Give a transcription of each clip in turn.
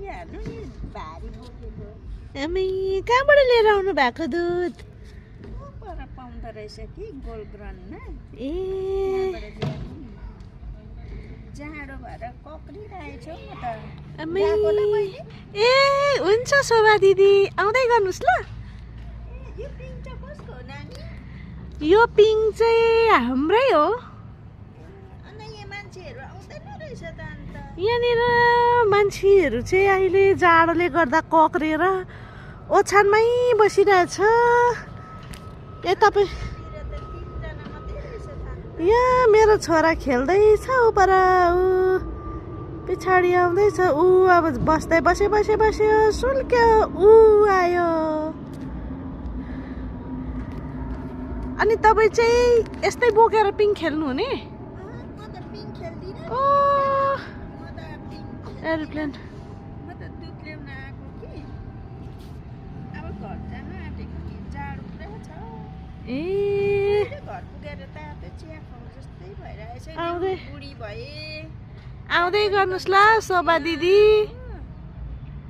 गरिहाल्नु नि भारी बोकेको आमै कहाँबाट लिएर आउनु भएको दुध पर पाउँदो रहेछ कि गोलग्राउन्डमा ए त्यहाँबाट ल्याउनु नि। जाडो भएर कक्रिरहेको छु म त आमै गएको ल मैले ए हुन्छ शोभा दिदी आउँदै गर्नुहोस् ल यो पिङ चाहिँ कसको हो नानी यो पिङ चाहिँ हाम्रै हो अन्त यहाँ मान्छेहरू आउँदैन रहेछ त अन्त यहाँनिर मान्छेहरू चाहिँ अहिले जाडोले गर्दा कक्रेर ओछ्यानमै बसिरहेछ ए तपाईँ तिर त 3 जना मात्रै रहेछ त यहाँ मेरो छोरा खेल्दैछ उपर ऊ पछाडि आउँदैछ ऊ अब बस्दै बस्यो सुल्क्यो ऊ आयो अनि तपाईँ चाहिँ यस्तै बोकेर पिङ खेल्नु हुने म त पिङ खेल्दिनँ ओ म त पिङ एरोप्लेन म त दुध ल्याउन आएको कि अब घर जान आँटेको कि जाडो पुरा छ ए घर पुगेर तातो चिया खाउँ जस्तै भइरहेछ आउँदै। बुढी भए आउँदै गर्नुहोस् ल शोभा दिदी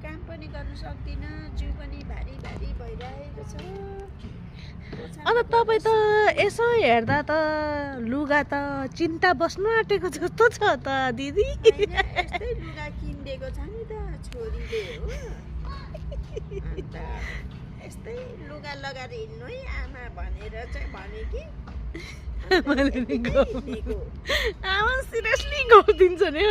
काम पनि गर्नु सक्दिनँ जिउ पनि भारी भारी भइरहेको छ अन्त तपाईँ त यसो हेर्दा त लुगा त चिन्ता बस्नु आँटेको जस्तो छ त दिदी होइन, यस्तै लुगा किनिदिएको छ नि त छोरीले हो अन्त यस्तै लुगा लगाएर हिँड्नु है आमा भनेर चाहिँ भने कि मैले नि यतिकै हिँडेको। आमा सिरियसली गइदिन्छ नि